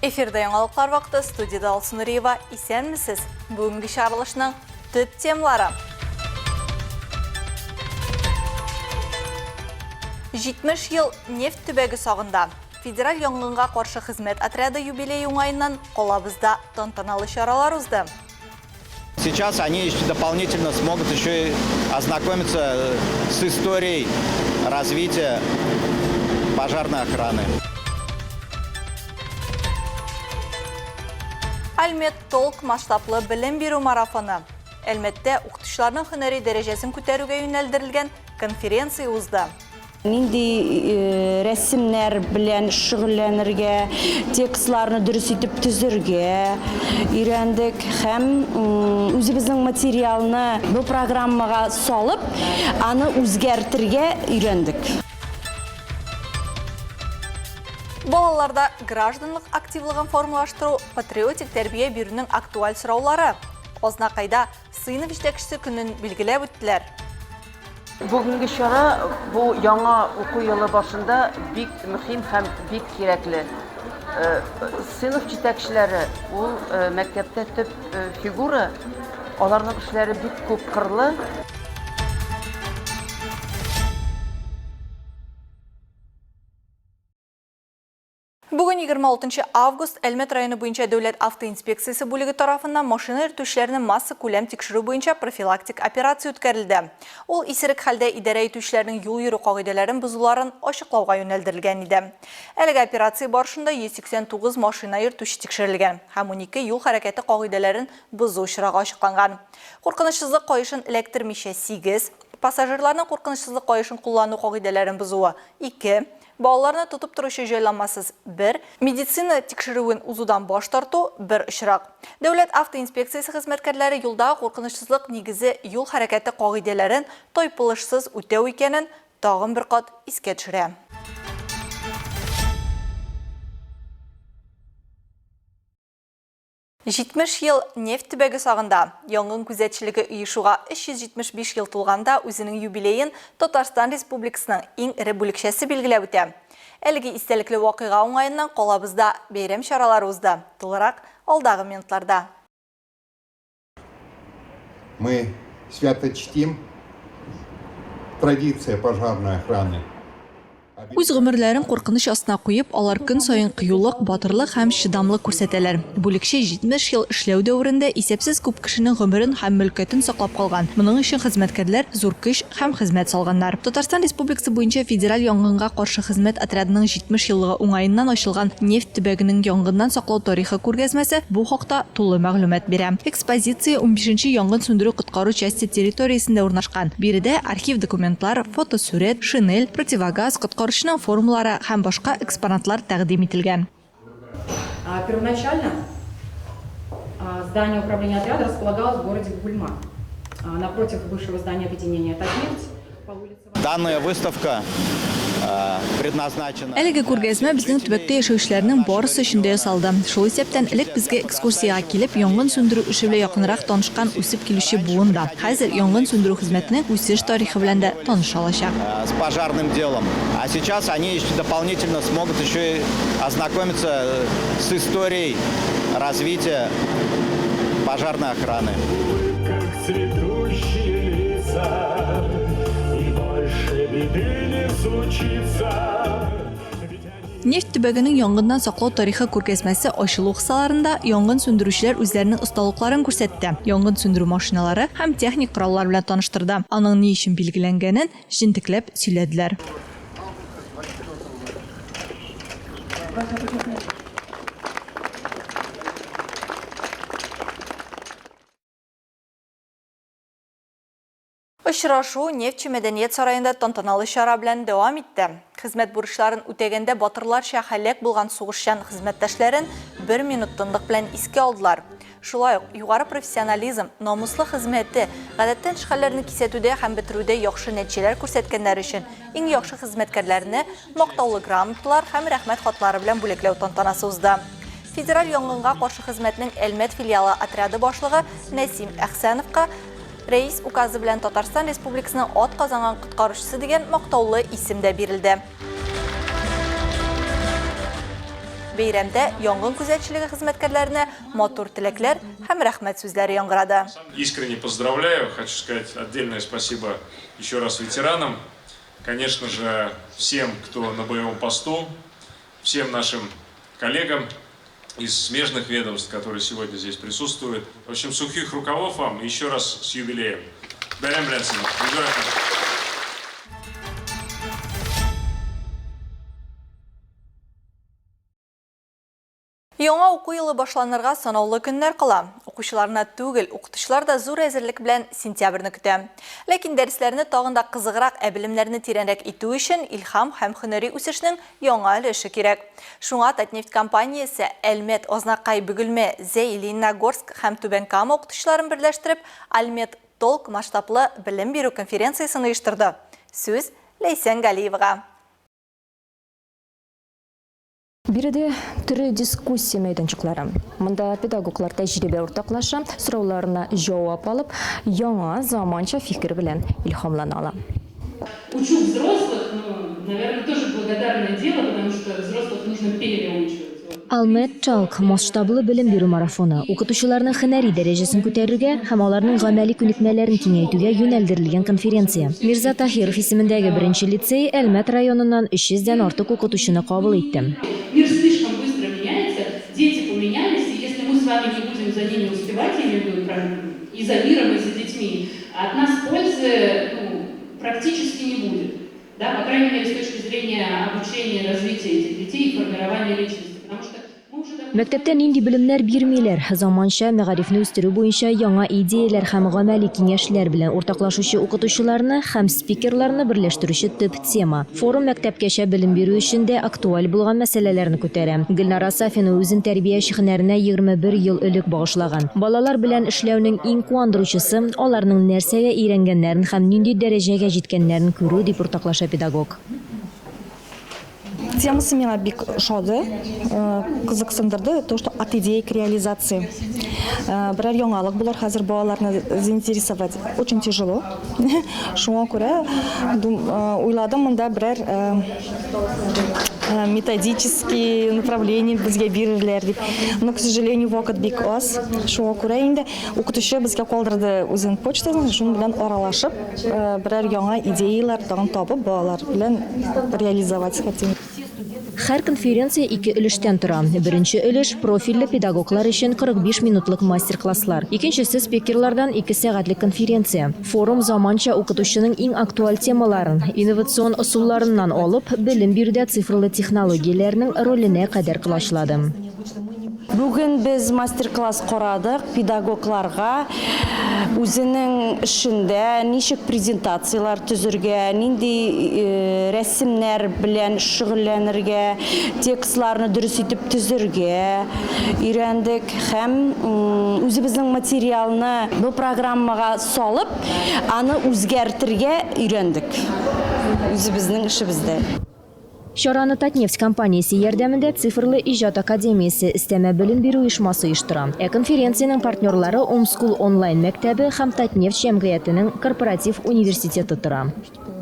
Эфирда яңалыклар вакыты студиядә Алсу Нуриева. Исәнмесез! Бүгенге чыгарылышның төп темалары. 70 ел нефть төбәге сагында. Федераль янгынга каршы хезмәт отряды юбилее уңаеннан калабызда тантаналы чаралар узды. Сейчас они еще дополнительно смогут еще и ознакомиться э, с историей развития пожарной охраны. Альмет Толк масштаблы белем бирү марафоны. Әлмәттә укытучыларның һөнәри дәрәҗәсен күтәрүгә юнәлдерелгән конференция узды. Нинди рәсемнәр белән шөгыльләнергә, текстларны дөрес итеп төзергә өйрәндек һәм үзебезнең материалны бу программага салып, аны үзгәртергә өйрәндек. Балаларда гражданлык активлыгын формалаштыру, патриотик тәрбия бирүнең актуаль сораулары. Азнакайда Сыйныф җитәкчесе көнен билгеләп үттеләр. Бүгенге чара бу яңа уку елы башында бик мөһим һәм бик кирәкле. Э, сыйныф җитәкчеләре ул э, мәктәптә төп э, фигура, аларның эшләре бик күп кырлы. Бүген 26 август Әлмәт районы буенча дәүләт автоинспекциясе бүлеге тарафыннан машина йөртүчеләрне массакүләм тикшерү буенча профилактик операция үткәрелде. Ул исерек хәлдә идарә итүчеләрнең юл йөрү кагыйдәләрен бозуларын ачыклауга юнәлдерелгән иде. Әлеге операция барышында 189 машина йөртүче тикшерелгән һәм 12 юл хәрәкәте кагыйдәләрен бозу очрагы ачыкланган. Куркынычсызлык каешын эләктермичә, сигез, пассажирларның куркынычсызлык каешын куллану кагыйдәләрен бозуы, ике, Балаларны тотып торучы җайланмасыз, бер, медицина тикшерүен узудан баш тарту, бер очрак. Дәүләт автоинспекциясе хезмәткәрләре юлдагы куркынычсызлык нигезе юл хәрәкәте кагыйдәләрен тайпылышсыз үтәү икәнен тагын бер кат искә төшерә. 70 ел нефть төбәге сагында. Янгын күзәтчелеге оешуга 375 ел тулганда үзенең юбилеен Татарстан Республикасының иң эре бүлекчәсе билгеләп үтә. Әлеге истәлекле вакыйга уңаеннан калабызда бәйрәм чаралары узды. Тулырак алдагы минутларда. Мы свято чтим традиции пожарной охраны. Үз гомерләрен куркыныч астына куеп, алар көн саен кыюлык, батырлык һәм чыдамлык күрсәтәләр. Бүлекчә 70 ел эшләү дәверендә исәпсез күп кешенең гомерен һәм мөлкәтен саклап калган. Моның өчен хезмәткәрләр зур көч һәм хезмәт салганнар. Татарстан Республикасы буенча Федераль янгынга каршы хезмәт отрядының 70 еллыгы уңаеннан ачылган Нефть төбәгенең янгыннан саклау тарихы күргәзмәсе бу хакта тулы мәгълүмат бирә. Экспозиция унбишенче янгын сүндерү-коткару часте территориясендә урнашкан. Биредә архив документлар, фотосурәт, шинель, противогаз, коткаручының формалары һәм башка экспонатлар тәкъдим ителгән. Первоначально здание управления отряда располагалось в городе Бугульма, напротив бывшего здания объединения Татнефть по улице. Данная выставка предназначена. Әлеге күргәзмә безнең төбәктә яшәүчеләрнең барысы өчен дә ясалды. Шул исәптән, элек безгә экскурсиягә килеп, янгын сүндерү эше белән якынрак танышкан үсеп килүче буын да, хәзер янгын сүндерү хезмәтенең үсеш тарихы белән дә таныша алачак. С пожарным делом. А сейчас они еще дополнительно смогут еще и ознакомиться с историей развития пожарной охраны. Как цветущие лица, и больше беды не случится. Нефть төбәгенең янгыннан саклау тарихы күргәзмәсе ачылу кысаларында янгын сүндерүчеләр үзләренең осталыкларын күрсәтте, янгын сүндерү машиналары һәм техник кораллар белән таныштырды, аның ни өчен билгеләнгәнен җентекләп сөйләделәр. Очрашу Нефтьче мәдәният сараенда тантаналы чара белән дәвам итте. Хезмәт бурычларын үтәгәндә батырларча һәлак булган сугышчан хезмәттәшләрен бер минут тынлык белән искә алдылар. Шулай ук югары профессионализм, намуслы хезмәте, гадәттән тыш хәлләрне кисәтүдә һәм бетерүдә яхшы нәтиҗәләр күрсәткәннәре өчен иң яхшы хезмәткәрләрне мактаулы грамоталар һәм рәхмәт хатлары белән бүләкләү тантанасы узды. Федераль янгынга каршы хезмәтнең Әлмәт филиалы отряды башлыгы Нәсим Әхсәновка Рәис указы белән Татарстан Республикасының атказанган коткаручысы дигән мактаулы исем дә бирелде. Бәйрәмдә янгын күзәтчелеге хезмәткәрләренә матур теләкләр һәм рәхмәт сүзләре яңгырады. Искренне поздравляю, хочу сказать отдельное спасибо еще раз ветеранам, конечно же, всем, кто на боевом посту, всем нашим коллегам из смежных ведомств, которые сегодня здесь присутствуют. В общем, сухих рукавов вам еще раз с юбилеем. Бәйрәм белән сезне. Яңа уку елы башланырга санаулы көннәр кала. Укучылар гына түгел, укытучылар да зур әзерлек белән сентябрьне көтә. Ләкин дәресләрне тагын да кызыграк, ә белемнәрне тирәнрәк итү өчен илһам һәм һөнәри үсешнең яңа өлеше кирәк. Шуңа Татнефть компаниясе Әлмәт, Азнакай, Бөгелмә, Зәй, Лениногорск һәм Түбән Кама укытучыларын берләштереп, Альмет Толк масштаблы белем бирү конференциясен оештырды. Сүз Ләйсән Галиевага. Биредә төрле дискуссия мәйданчыклары. Монда педагоглар тәҗрибә уртаклаша, сорауларына җавап алып, яңа заманча фикер белән илһамлана ала. Учу взрослых, ну, наверное, тоже благодарное дело, потому что взрослых нужно переучивать. Almet Talk масштаблы белем бирү марафоны, укытучыларның һөнәри дәрәҗәсен күтәрергә һәм аларның гамәли күнекмәләрен киңәйтүгә юнәлдерелгән конференция. Мирза Таһиров исемендәге беренче лицей Әлмәт районыннан 300 дән артык укытучыны кабул итте. Мир слишком быстро меняется, дети поменялись, и если мы с вами не будем за ними успевать, я имею в виду и за миром, и за детьми, от нас пользы, ну, практически не будет. Да, по крайней мере, с точки зрения обучения, развития этих детей и формирования личности. Потому что Мәктәптә нинди белемнәр бирмиләр? Заманча мәгарифне үстерү буенча яңа идеяләр һәм гамәли киңәшләр белән уртаклашучы укытучыларны һәм спикерларны берләштерүче төп тема. Форум мәктәпкәчә белем бирү өчен дә актуаль булган мәсьәләләрне күтәрә. Гөлнара Сафина үзен тәрбияче һөнәренә 21 ел элек багышлаган. Балалар белән эшләүнең иң куандыручысы, аларның нәрсәгә өйрәнгәннәрен һәм нинди дәрәҗәгә җиткәннәрен күрү, дип уртаклаша педагог. Темасы миңа бик ошады, кызыксындырды, то, что от идеи к реализации. Берәр яңалык булыр, хәзер балаларны заинтересовать очень тяжело. Шуңа күрә уйладым, монда берәр методический направление безгә бирерләр дип. Но, к сожалению, вакыт бик аз. Шуңа күрә инде укытучы безгә калдырды үзенең почтасын, шуның белән аралашып, берәр яңа идеяләр тагын табып, балалар белән реализовать хотим. Һәр конференция ике өлештән тора. Беренче өлеш профильле педагоглар өчен 45 минутлык мастер-класслар. Икенчесе спикерлардан 2 сәгатьлек конференция. Форум заманча укытучының иң актуаль темаларын, инновацион ысулларыннан алып, белем бирүдә цифрлы технологияләрнең роленә кадәр колачлады. Бүген без мастер-класс карадык педагогларга үзенең эшендә ничек презентацияләр төзергә, нинди рәсемнәр белән шөгыльләнергә, текстларны дөрес итеп төзергә өйрәндек һәм үзебезнең материалны бу программага салып, аны үзгәртергә өйрәндек үзебезнең эшебездә. Чараны Татнефть компаниясе ярдәмендә Цифрлы иҗат академиясе өстәмә белем бирү оешмасы оештыра. Ә конференциянең партнерлары Омскул онлайн мәктәбе һәм Татнефть җәмгыятенең корпоратив университеты тора.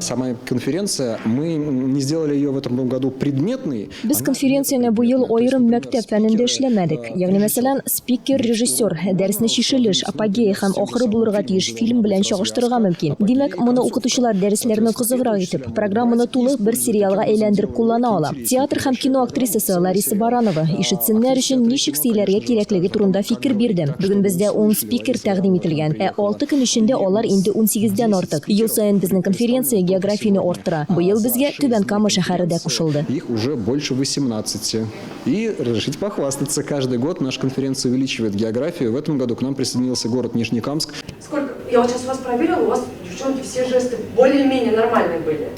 Сама конференция, мы не сделали ее в этом году предметной. Без конференцияне бу ел аерым мәктәп фәнендә эшләмәдек. Ягъни, мәсәлән, спикер, режиссер, дәресне чишелеш, апогея һәм ахыры булырга тиеш фильм белән чагыштырырга мөмкин. Димәк, моны укытучылар дәресләрне кызыграк итеп, программаны тулы бер сериалга әйләндереп куллана ала. Театр һәм кино актрисасы Лариса Баранова ишетсеннәр өчен ничек сөйләргә кирәклеге турында фикер бирде. Бүген бездә 10 спикер тәкъдим ителгән, ә 6 көн эчендә алар инде 18дән артык. Ел саен безнең конференция географияне арттыра. Быел безгә Түбән Кама шәһәре дә кушылды. Их уже больше 18. И разрешите похвастаться, каждый год наша конференция увеличивает географию. В этом году к нам присоединился город Нижнекамск. Сколько? Я вот сейчас вас проверила, у вас, девчонки, все жесты более-менее нормальные были.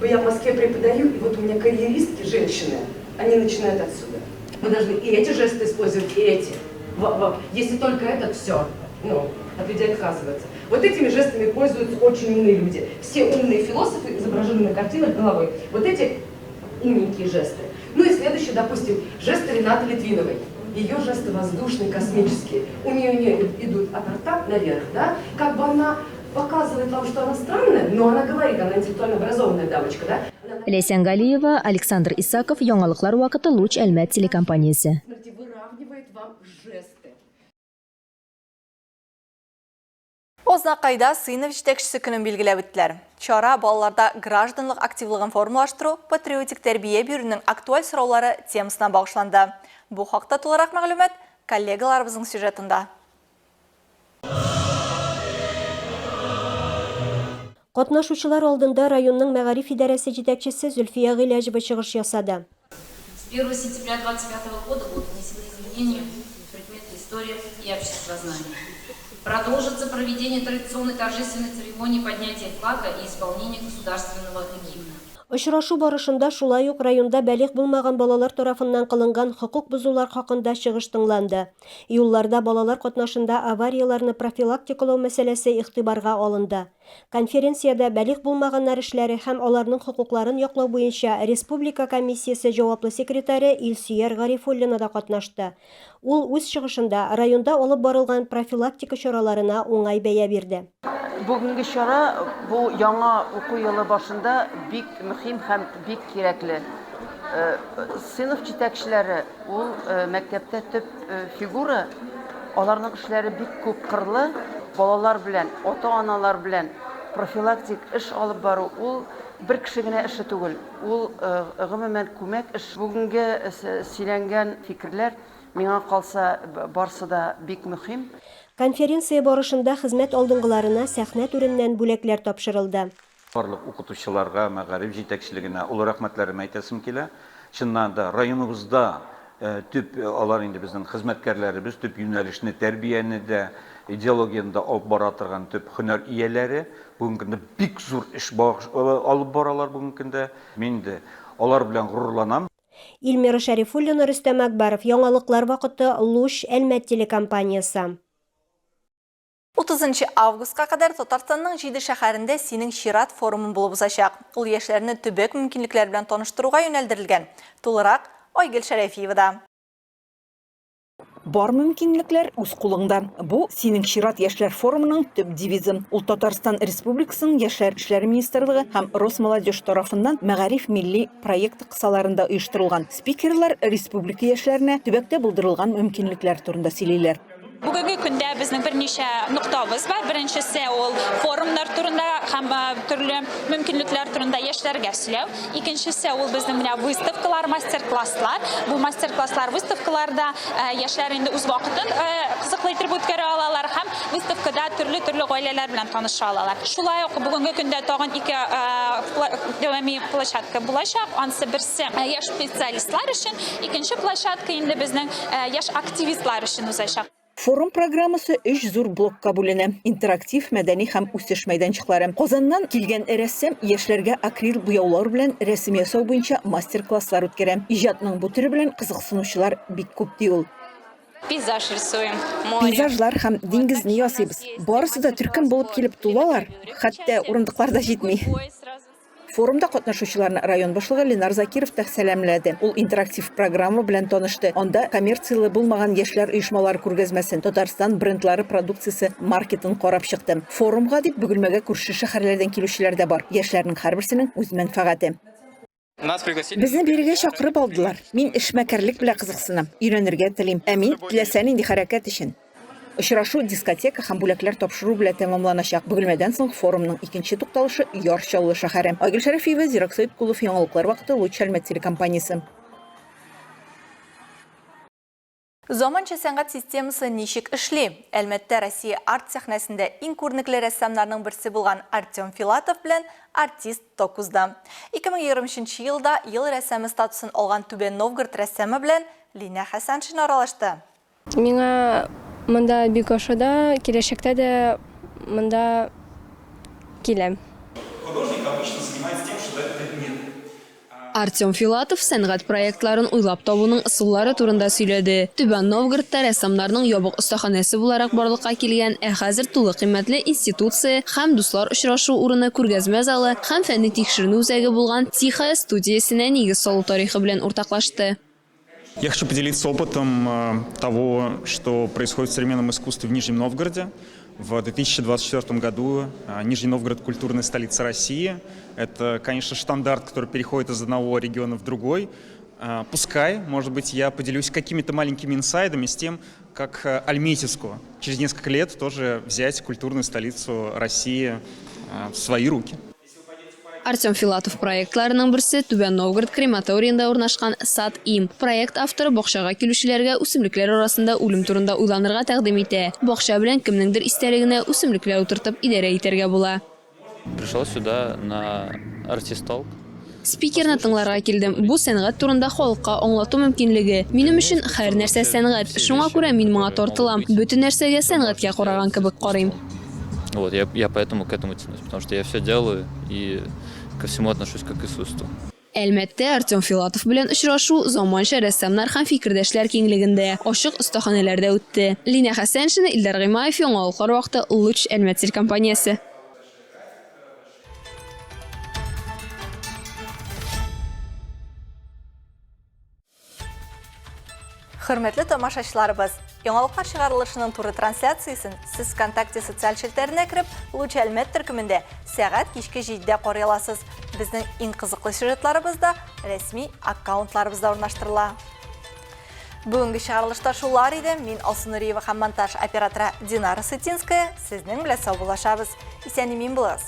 Я в Москве преподаю, и вот у меня карьеристки, женщины, они начинают отсюда. Вы должны и эти жесты использовать, и эти. Если только это, все. Ну, от людей отказываются. Вот этими жестами пользуются очень умные люди. Все умные философы изображены на картинах головой. Вот эти умненькие жесты. Ну и следующий, допустим, жесты Ренаты Литвиновой. Ее жесты воздушные, космические. У нее идут от рта наверх, да? Как бы она показывает вам, что она странная, но она говорит, она интеллектуально образованная дамочка, да? Ләйсән Галиева, Александр Исаков, Яңалыклар вакыты, Луч Әлмәт телекомпаниясе. Азнакайда сыйныф җитәкчесе көнен билгеләп үттеләр. Чара балаларда гражданлык активлыгын формалаштыру, патриотик тәрбия бирүнең актуаль сораулары темасына багышланды. Бу хакта тулырак мәгълүмат коллегаларыбызның сюжетында. Катнашучылар алдында районның мәгариф идарәсе җитәкчесе Зөлфия Гыйләҗева чыгыш ясады. С 1 сентября 25 года будут внесены изменения в предметы история и обществознание. Продолжится проведение традиционной торжественной церемонии поднятия флага и исполнения государственного гимна. Очрашу барышында шулай ук районда балигъ булмаган балалар тарафыннан кылынган хокук бозулар хакында чыгыш тыңланды. Юлларда балалар катнашында аварияләрне профилактикалау мәсьәләсе игътибарга алынды. Конференциядә балигъ булмаганнар эшләре һәм аларның хокукларын яклау буенча республика комиссиясе җаваплы секретаре Илсөяр Гарифуллина да катнашты. Ул үз чыгышында районда алып барылган профилактика чараларына уңай бәя бирде. Бүгенге чара бу яңа уку елы башында бик мөһим һәм бик кирәкле. Сыйныф җитәкчеләре ул мәктәптә төп фигура, аларның эшләре бик күп кырлы, балалар белән, ата-аналар белән профилактик эш алып бару ул бер кеше генә эше түгел, ул гомумән күмәк эш. Бүгенге сөйләнгән фикерләр, миңа калса, барсы да бик мөһим. Конференция барышында хезмәт алдынгыларына сәхнә түреннән бүләкләр тапшырылды. Барлык укытучыларга, мәгариф җитәкчелегенә олы рәхмәтләремне әйтәсем килә. Чыннан да, районыбызда төп, алар инде безнең хезмәткәрләребез, төп юнәлешне, тәрбияне дә, идеологияне дә алып бара торган төп һөнәр ияләре. Бүгенге көндә бик зур эш алып баралар бүгенге көндә. Мин инде алар белән горурланам. Илмира Шәрифуллина, Рөстәм Әкбәров, Яңалыклар вакыты, Луч, Әлмәт телекомпаниясе. 30 августка кадәр Татарстанның җиде шәһәрендә Синең чират форумы булып узачак. Ул яшьләрне төбәк мөмкинлекләре белән таныштыруга юнәлдерелгән. Тулырак Айгөл Шәрәфиевада. Бар мөмкинлекләр үз кулыңда. Бу Синең чират яшьләр форумының төп девизы. Ул Татарстан Республикасының Яшьләр эшләре министрлыгы һәм Росмолодежь тарафыннан Мәгариф милли проекты кысаларында оештырылган. Спикерлар республика яшьләренә төбәктә булдырылган мөмкинлекләр турында сөйлиләр. Бүгенге көндә безнең берничә ноктабыз бар. Беренчесе ул форумнар турында һәм төрле мөмкинлекләр турында яшьләргә сөйләү. Икенчесе ул безнең менә выставкалар, мастер-класслар. Бу мастер-класслар, выставкаларда яшьләр инде үз вакытын кызыклы итеп үткәрә алалар һәм выставкада төрле-төрле гаиләләр белән таныша алалар. Шулай ук бүгенге көндә тагын ике дәвами площадка булачак. Ансы берсе яшь специалистлар өчен, икенче площадка инде безнең яшь активистлар өчен узачак. Форум программасы өч зур блокка бүленә, интерактив, мәдәни һәм үсеш мәйданчыклары. Казаннан килгән рәссам яшьләргә акрил буяулар белән рәсем ясау буенча мастер-класслар үткәрә. Иҗатның бу төре белән кызыксынучылар бик күп, ди ул. Пейзаж рисуем, море. Пейзажлар һәм диңгезне ясыйбыз. Барысы да төркем булып килеп тулалар, хәтта урындыклар да җитми. Форумда катнашучыларны район башлыгы Ленар Закиров та сәламләде. Ул интерактив программа белән танышты. Анда коммерцияле булмаган яшьләр оешмалары күргәзмәсен, Татарстан брендлары продукциясе маркетын карап чыкты. Форумга дип Бөгелмәгә күрше шәһәрләрдән килүчеләр дә бар. Яшьләрнең һәрберсенең үз мәнфәгате. Безне бирегә чакырып алдылар. Мин эшмәкәрлек белән кызыксынам, өйрәнергә телим. Ә мин, теләсә нинди хәрәкәт өчен. Очрашу дискотека һәм бүләкләр тапшыру белән тәмамланачак. Бөгелмәдән соң форумның икенче тукталышы Яр Чаллы шәһәре. Айгөл Шәрәфиева, Зирак Сәеткулов, Яңалыклар вакыты, Луч Әлмәт телекомпаниясе. Заманча сәнгать системасы ничек эшли? Әлмәттә Россия арт-сәхнәсендә иң күренекле рәссамнарның берсе булган Артем Филатов белән артист ток узды. 2023 елда Ел рәссамы статусын алган Түбән Новгород рәссамы белән Линә Хәсәншина аралашты. Миңа монда бик ошады, киләчәктә дә монда киләм. Художник обычно занимается тем, что дает предмет. Артем Филатов сәнгать проектларын уйлап табуның ысуллары турында сөйләде. Түбән Новгородта рәссамнарның ябык остаханәсе буларак барлыкка килгән, ә хәзер тулы кыйммәтле институция һәм дуслар очрашу урыны, күргәзмә залы һәм фәнни-тикшеренү үзәге булган Тихая студиясенә нигез салу тарихы белән уртаклашты. Я хочу поделиться опытом того, что происходит в современном искусстве в Нижнем Новгороде. В 2024 году Нижний Новгород – культурная столица России. Это, конечно, штандарт, который переходит из одного региона в другой. Пускай, может быть, я поделюсь какими-то маленькими инсайдами с тем, как Альметьевску через несколько лет тоже взять культурную столицу России в свои руки. Артем Филатов проектларының берсе Түбән Новгород крематориенда урнашкан Сад им. Проект авторы бакчага килүчеләргә үсемлекләр арасында үлем турында уйланырга тәкъдим итә. Бакча белән кемнеңдер истәлегенә үсемлекләр утыртып идарә итәргә була. Пришел сюда на Артист Толк. Спикерны тыңларга килдем. Бу сәнгать турында халыкка аңлату мөмкинлеге. Минем өчен һәр нәрсә сәнгать. Шуңа күрә мин моңа тартылам. Бөтен нәрсәгә сәнгатькә караган кебек карыйм. Вот, я, я поэтому к этому тянусь, потому что я все делаю и ко всему отношусь как к искусству. Әлмәттә Артем Филатов белән очрашу заманча рәссамнар һәм фикердәшләр киңлегендә, ачык остаханәләрдә үтте. Линә Хәсәншина, Илдар Гыймаев, Яңалыклар вакыты, Луч Әлмәт телекомпаниясе. Хөрмәтле тамашачыларыбыз, яңалыклар чыгарылышының туры трансляциясен сез ВКонтакте социаль челтәренә кереп, Луч Әлмәт төркемендә сәгать кичке 7-дә карый аласыз. Безнең иң кызыклы сюжетларыбыз да рәсми аккаунтларыбызда урнаштырыла. Бүгенге чыгарылышта шулар иде. Мин Алсу Нуриева һәм монтаж операторы Динара Сытинская сезнең белән саубуллашабыз. Исән-имин булыгыз.